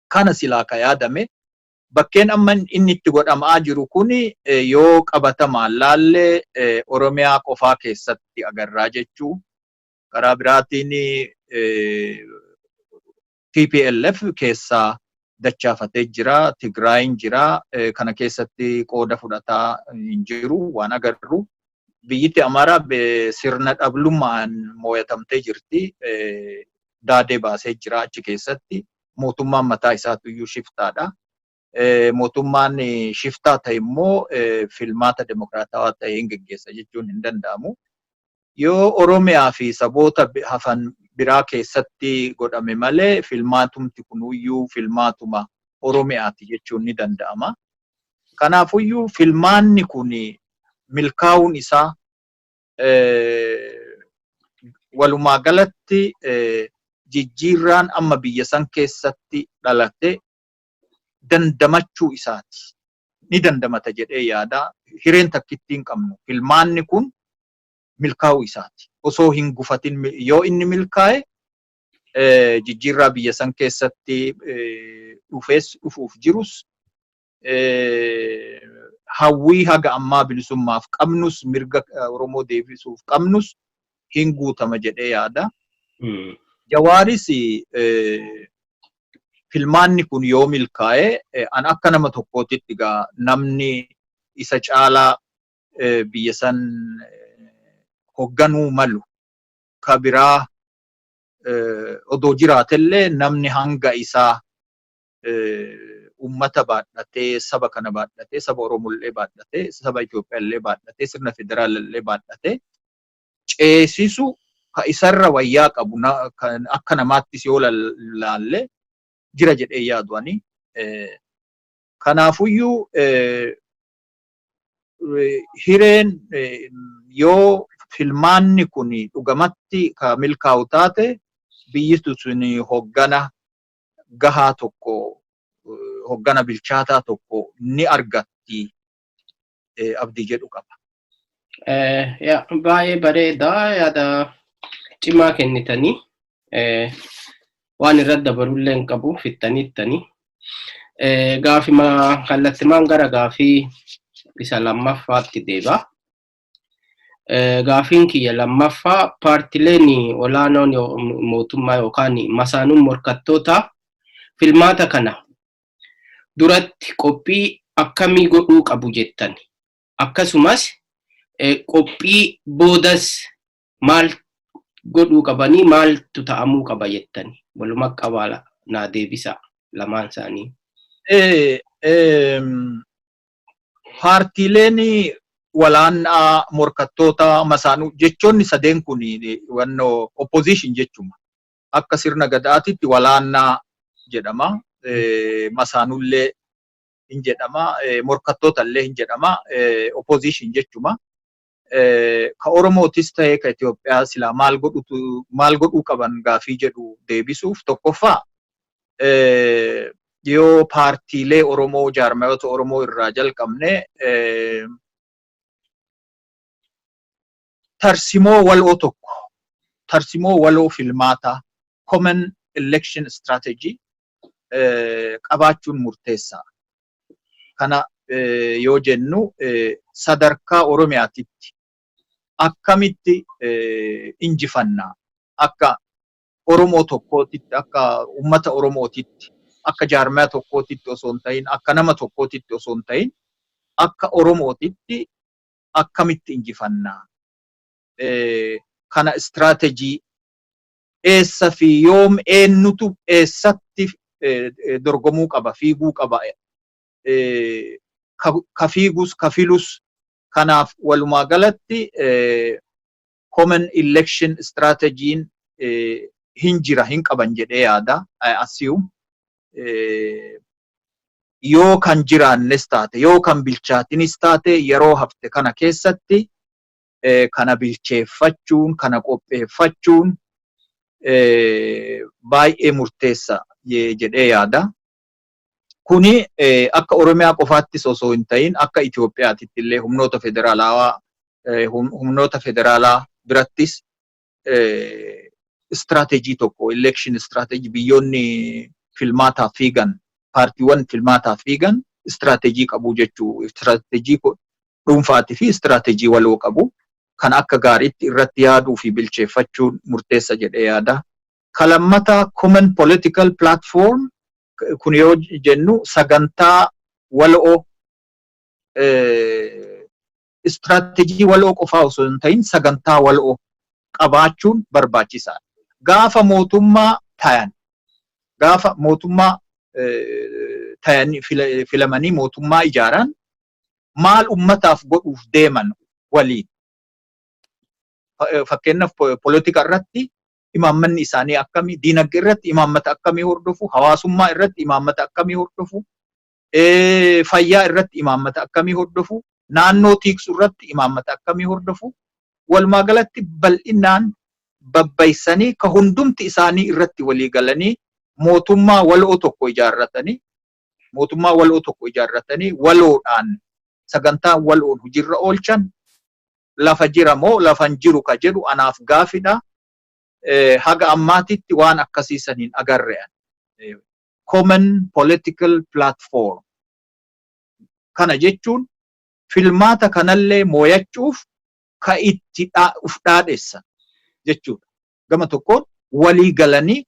kana silaa ka yaadame. Bakkeen amma inni itti godhamaa jiru kuni yoo qabatamaan laallee Oromiyaa qofaa keessatti agarraa jechuu. Karaa biraatiin TPLF keessaa dachaafatee jira, Tigraayin jira, kana keessatti qooda fudhataa hin jiru waan agarru. Biyyitti Amaaraa sirna dhablummaan moo'atamtee jirti. Daadee baasee jira achi keessatti. Mootummaan mataa isaatu iyyuu shiftaadha. Mootummaan shiftaa ta'e immoo filmaata demokraatawaa ta'e hin geggeessa jechuun hin danda'amu. Yoo Oromiyaa fi saboota hafan biraa keessatti godhame malee, filmaatumti kunuyyuu filmaatuma Oromiyaati jechuun ni danda'ama. Kanaafuyyuu filmaanni kun milkaa'uun isaa walumaa galatti jijjiirraan amma biyya san keessatti dhalate dandamachuu isaati. Ni dandamata jedhee yaada. Hireen takkitti hin qabnu. Filmaanni kun milkaa'uu isaati. Osoo hin gufatin yoo inni milkaa'e, jijjiirraa biyya san keessatti dhufees dhufuuf jirus, hawwii haga ammaa bilisummaaf qabnus, mirga Oromoo deebisuuf qabnus hin guutama jedhee yaada. Jawaaris filmaanni kun yoo milkaa'e, an akka nama tokkootitti gaa namni isa caalaa biyya san hogganuu malu ka biraa odoo jiraatellee, namni hanga isaa ummata baadhatee, saba kana baadhatee, saba Oromollee baadhatee, saba Itoophiyaallee baadhatee, sirna federaalallee baadhatee ceesisu ka isarra wayyaa qabu akka namaattis yoo laalle jira jedhee yaadu ani. Kanaafuyyuu hireen yoo filmaanni kun dhugamatti ka milkaa'u taate, biyyi sun hoggana gahaa tokko, hoggana bilchaataa tokko ni argatti abdii jedhu qaba. Baay'ee bareedaa, yaada cimaa kennitanii waan irratti dabalullee hin qabu, fixxaniittanii. Gaafima kallattimaan gara gaafii isa lammaffaatti deeba. Gaafiin kiyya lammaffaa, paartileen olaanoon mootummaa yookaan masaanuun morkattoota filmaata kana duratti qophii akkamii godhuu qabu jettan? Akkasumas qophii boodas maal godhuu qabanii, maaltu ta'amuu qaba jettan? Walumaa qabaa naa deebisa lamaan isaanii. Paartiileen walaannaa morkattoota masaanuu jechoonni sadeen kun wannoo opposition jechuma. Akka sirna gadaatitti walaannaa jedhama. Masaanullee hin jedhama. Morkattoota illee hin jedhama. Opposition jechuma. Ka Oromootis ta'ee ka Itoophiyaa silaa maal godhutu maal godhuu qaban gaafii jedhu deebisuuf, tokkoffaa yoo paartiilee Oromoo, jaarmayoota Oromoo irraa jalqabne, tarsimoo waloo tokko, tarsimoo waloo filmaataa, common election strategy qabaachuun murteessaa. Kana yoo jennu, sadarkaa Oromiyaatitti akkamitti injifannaa, akka Oromoo tokkootitti, akka uummata Oromootitti, akka jaarmaya tokkootitti osoo hin ta'in, akka nama tokkootitti osoo hin ta'in, akka Oromootitti akkamitti injifannaa, kana strategy eessa fi yoom eenyutu eessatti dorgomuu qaba, fiiguu qaba, ka fiigus ka filus. Kanaaf walumaa galatti common election strategyin hin jira, hin qaban jedhee yaada. I assume yoo kan jiraannes taate, yoo kan bilchaatinis taate, yeroo hafte kana keessatti Kana bilcheeffachuun, kana qopheeffachuun baay'ee murteessa jedhee yaada. Kuni akka Oromiyaa qofaattis osoo hin ta'in akka Itoophiyaatitti illee humnoota federaalaa birattis istiraatejii tokko, election strategy, biyyoonni filmaataaf fiigan, paartiiwwan filmaataaf fiigan istiraatejii qabu jechuu, istiraatejii dhuunfaatii fi istiraatejii waloo qabu. Kan akka gaariitti irratti yaaduu fi bilcheeffachuun murteessa jedhee yaada. Kalammata, common political platform kun yoo jennu, sagantaa waloo, istiraatejii waloo qofaa osoo hin ta'in sagantaa waloo qabaachuun barbaachisaadha. Gaafa mootummaa tayan, filamanii mootummaa ijaaran, maal ummataaf godhuuf deeman waliin? Fakkeenyaaf, politika irratti imaammanni isaanii akkamii, diinagdee irratti imaammata akkamii hordofu, hawaasummaa irratti imaammata akkamii hordofu, fayyaa irratti imaammata akkamii hordofu, naannoo tiksuu irratti imaammata akkamii hordofu, walumaa galatti bal'inaan babbaysanii ka hundumti isaanii irratti walii galanii mootummaa waloo tokko ijaarratanii waloodhaan sagantaa waloon hojiirra oolchan lafa jira moo lafa hin jiru ka jedhu anaaf gaafidha. Haga ammaatitti waan akkasii san hin agarre. Common political platform. Kana jechuun filmaata kanallee mooyachuuf ka itti uf dhaadhessan jechuudha. Gama tokkoon walii galanii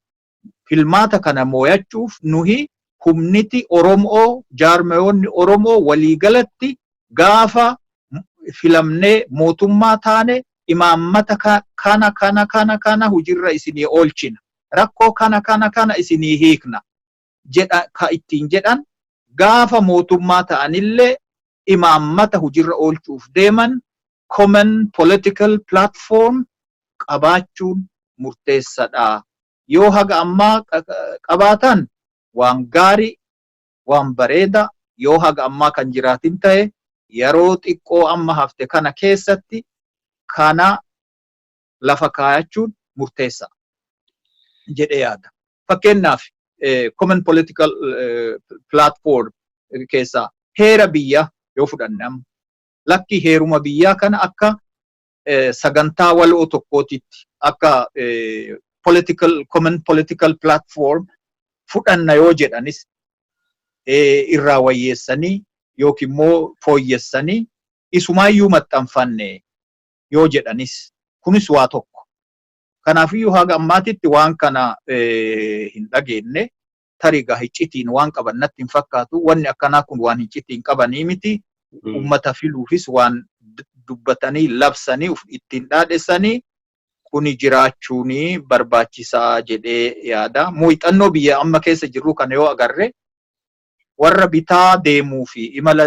filmaata kana mooyachuuf nuhi humniti Oromoo, jaarmayoonni Oromoo walii galatti gaafa filamnee mootummaa taane imaammata kana kana kana kana hojiirra isinii oolchina. Rakkoo kana kana kana isinii hiikna jedha ka ittiin jedhan, gaafa mootummaa ta'anillee imaammata hojiirra oolchuuf deeman common political platform qabaachuun murteessadha. Yoo haga ammaa qabaatan waan gaarii, waan bareeda. Yoo haga ammaa kan jiraatin ta'e, yeroo xiqqoo amma hafte kana keessatti kana lafa kaayachuun murteessa jedhee yaada. Fakkeenyaaf, common political platform keessaa heera biyyaa yoo fudhanne, amma lakki heeruma biyyaa kana akka sagantaa waloo tokkootitti, akka political common political platform fudhanna yoo jedhanis, irraa wayyeessanii yookiin immoo fooyyessanii isumaayyuu maxxanfanne yoo jedhanis, kunis waa tokko. Kanaafiyyuu haga ammaatitti waan kana hin dhageenye. Tarii gaa iccitiin waan qaban natti hin fakkaatu. Wanni akkanaa kun waan iccitiin qabanii miti. Ummata filuufis waan dubbatanii labsanii ittiin dhaadhessanii kuni jiraachuun barbaachisaa jedhee yaada. Muuxannoo biyya amma keessa jirru kana yoo agarre, warra bitaa deemuu fi imala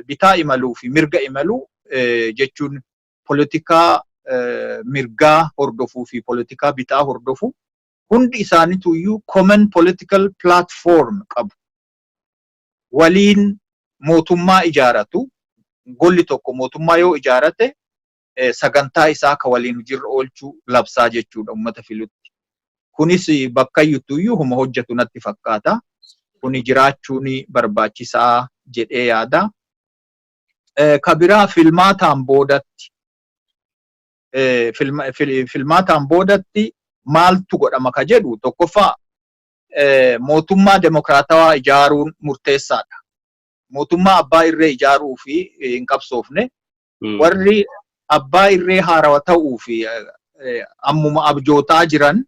bitaa imaluu fi mirga imaluu jechuun, poolitikaa mirgaa hordofuu fi poolitikaa bitaa hordofu, hundi isaaniitu iyyuu common political platform qabu. Waliin mootummaa ijaaratu. Golli tokko mootummaa yoo ijaarate, sagantaa isaa ka waliin hojiirra oolchuu labsaa jechuudha uummata filutti. Kunis bakka iyyuu huma hojjetu natti fakkaata. Kuni jiraachuun barbaachisaa jedhee yaada. Ka biraa, filmaataan boodatti maaltu godhama ka jedhu, tokkoffaa mootummaa demokraatawaa ijaaruun murteessaadha. Mootummaa abbaa irree ijaaruu fi hin qabsoofne. Warri abbaa irree haarawa ta'uu fi ammuma abjootaa jiran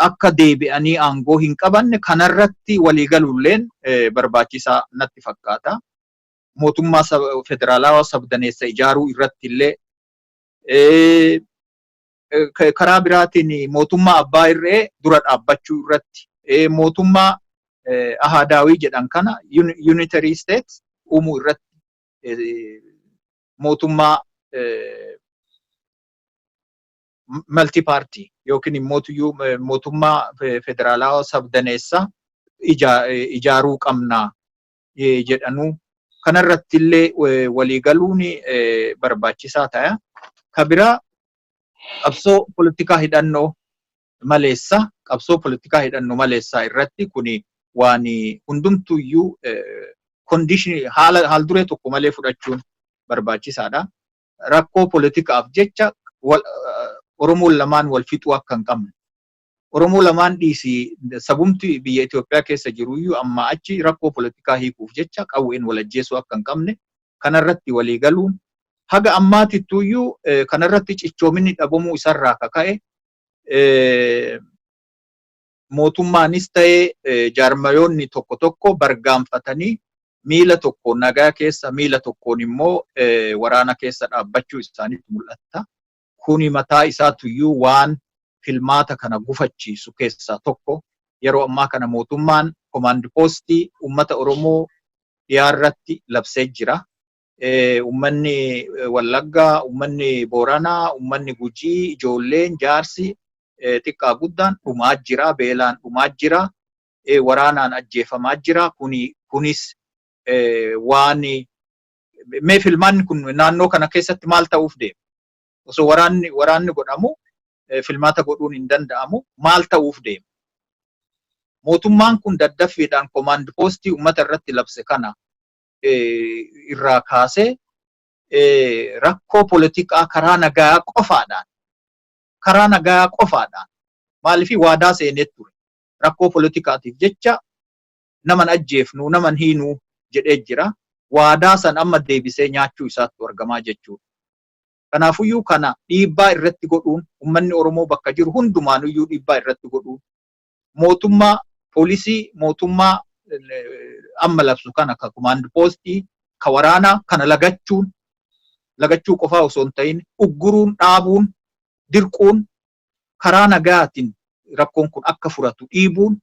akka deebi'anii aangoo hin qabanne kanarratti waliigaluulleen barbaachisaa natti fakkaata. Mootummaa federaalawaa sabdaneessa ijaaruu irratti illee, karaa biraatiin mootummaa abbaa irree dura dhaabbachuu irratti, mootummaa ahadaawii jedhan kana, unitary state uumuu irratti, mootummaa multi party yookiin immoo mootummaa federaalawaa sabdaneessa ijaaruu qabna jedhanuu kanarratti illee waliigaluun barbaachisaa ta'a. Ka biraa, qabsoo politikaa hidhannoo maleessa, qabsoo politikaa hidhannoo maleessaa irratti kuni waan hundumtuyyuu condition, haala haal duree tokko malee fudhachuun barbaachisaadha. Rakkoo politikaaf jecha Oromoon lamaan wal fixuu akka hin qabne. Oromoo lamaan dhiisii, sabumti biyya Itoophiyaa keessa jiruyyuu amma achi rakkoo politikaa hiikuuf jecha qawween wal ajjeesuu akka hin qabne kanarratti walii galuun, haga ammaatittuyyuu kanarratti cichoominni dhabamuu isarraa kaka'e, mootummaanis ta'ee jaarmayoonni tokko tokko bargaanfatanii miila tokko nagaa keessa, miila tokkoon immoo waraana keessa dhaabbachuu isaaniitu mul'ata. Kuni mataa isaatuyyuu waan filmaata kana gufachiisu keessaa tokko. Yeroo ammaa kana mootummaan command post uummata Oromoo dhiyaarratti labsee jira. Uummanni Wallaggaa, uummanni Booranaa, uummanni Gujii, ijoolleen, jaarsi, xiqqaa guddaan dhumaa jira, beelaan dhumaa jira, waraanaan ajjeefamaa jira. Kunis waan mee filmaanni kun naannoo kana keessatti maal ta'uuf deema? Osoo waraanni godhamu filmaata godhuun hin danda'amu, maal ta'uuf deema? Mootummaan kun daddaffiidhaan command post uummata irratti labse kana irraa kaasee rakkoo politikaa karaa nagaa qofaadhaan, karaa nagaa qofaadhaan, maaliif waadaa seenee ture, rakkoo politikaatiif jecha naman ajjeefnu, naman hiinuu jedhee jira. Waadaa san amma deebisee nyaachuu isaatti argamaa jechuudha. Kanaafuyyuu kana dhiibbaa irratti godhuun, uummanni Oromoo bakka jiru hundumaanuyyuu dhiibbaa irratti godhuun, mootummaa poolisii mootummaa amma labsu kana, ka command post, ka waraanaa kana lagachuun, lagachuu qofaa osoo hin ta'in ugguruun, dhaabuun, dirquun, karaa nagaatiin rakkoon kun akka furatu dhiibuun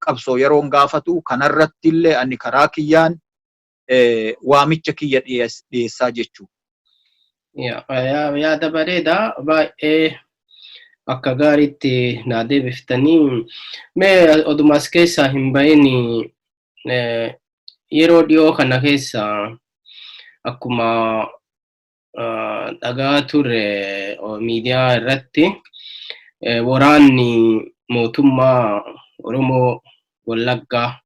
qabsoo yeroon gaafatu. Kanarratti illee ani karaa kiyyaan waamicha kiyya dhiyeessaa jechuudha. Yaada bareedaa, baay'ee akka gaariitti naa deebiftanii. Mee oduma as keessaa hin bahin, yeroo dhiyoo kana keessa akkuma dhagaa turre miidiyaa irratti, waraanni mootummaa Oromoo Wallaggaa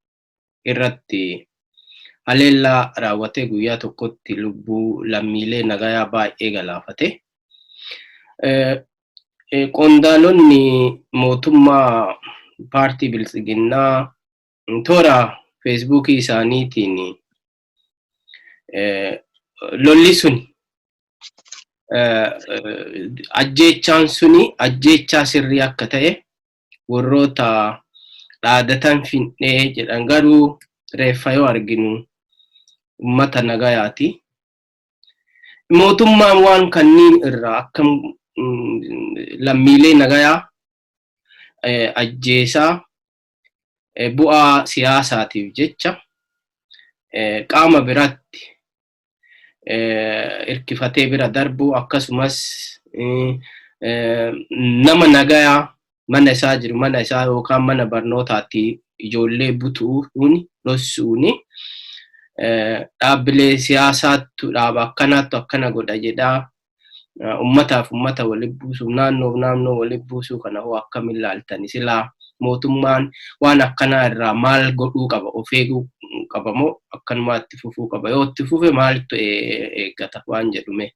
irratti haleellaa raawwatee guyyaa tokkotti lubbuu lammiilee nagayaa baay'ee galaafate. Qondaalonni mootummaa paartii Biltsiginnaa toora Feesbuukii isaaniitiin lolli sun, ajjeechaan suni ajjeechaa sirrii akka ta'e, warroota dhaadatan fin'ee jedhan garuu reeffa yoo arginu ummata nagayaati. Mootummaan waan kanniin irraa akkam lammiilee nagayaa ajjeesaa bu'aa siyaasaatiif jecha qaama biratti hirkifatee bira darbu, akkasumas nama nagayaa mana isaa jiru, mana isaa yookaan mana barnootaatti ijoollee butuun, dhossuuni, dhaabbilee siyaasaattu dhaaba akkanaattu akkana godha jedhaa ummataaf ummata walitti buusuu, naannoof naannoo walitti buusuu kana hoo akkamiin ilaaltani? Silaa mootummaan waan akkanaa irraa maal godhuu qaba? Of eeguu qaba moo akkanumaa itti fufuu qaba? Yoo itti fufe maaltu eeggata waan jedhume?